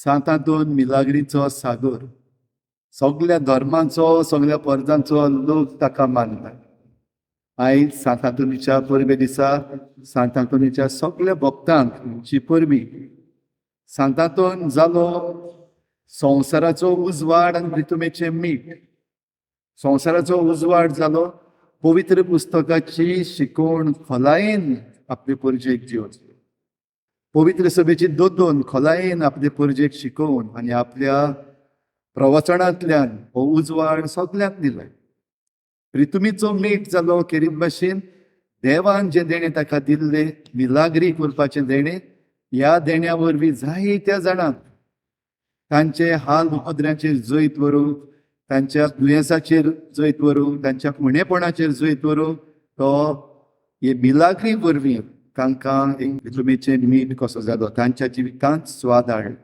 सांतांतोन मिलाग्रीचो सादोर. सगल्या धर्मांचो, सगल्या परजांचो लोक ताका मानतात. आयज सांतांतोनीच्या परबे दिसा सांतांतोनीच्या सगल्या भक्तांक जी परबी. सांतांतोन जालो संवसाराचो उजवाड आनी प्रितुमेचें मीठ. संवसाराचो उजवाड जालो पवित्र पुस्तकाची शिकवण खोलायेन आपले परजेक दिवन, पवित्र सभेची दोन खोलायेन आपले परजेक शिकोवन आनी आपल्या प्रवचनांतल्यान हो उजवाड सगल्यांक दिलो. प्रितुमीचो मीठ जालो खेरीत भाशेन देवान जें देणें ताका दिल्लें, मिलाग्री करपाचें देणें, ह्या देण्या वरवीं जायत्या जाणांक तांचे हाल उपद्र्यांचेर जैत व्हरूंक, तांच्या दुयेंसाचेर जैत व्हरूंक, तांच्या उणेपणाचेर जैत व्हरूंक तो हे मिलाग्री वरवीं तांकां एक प्रितुमेचें मीठ कसो जालो, तांच्या जिवितांत स्वाद हाडलो.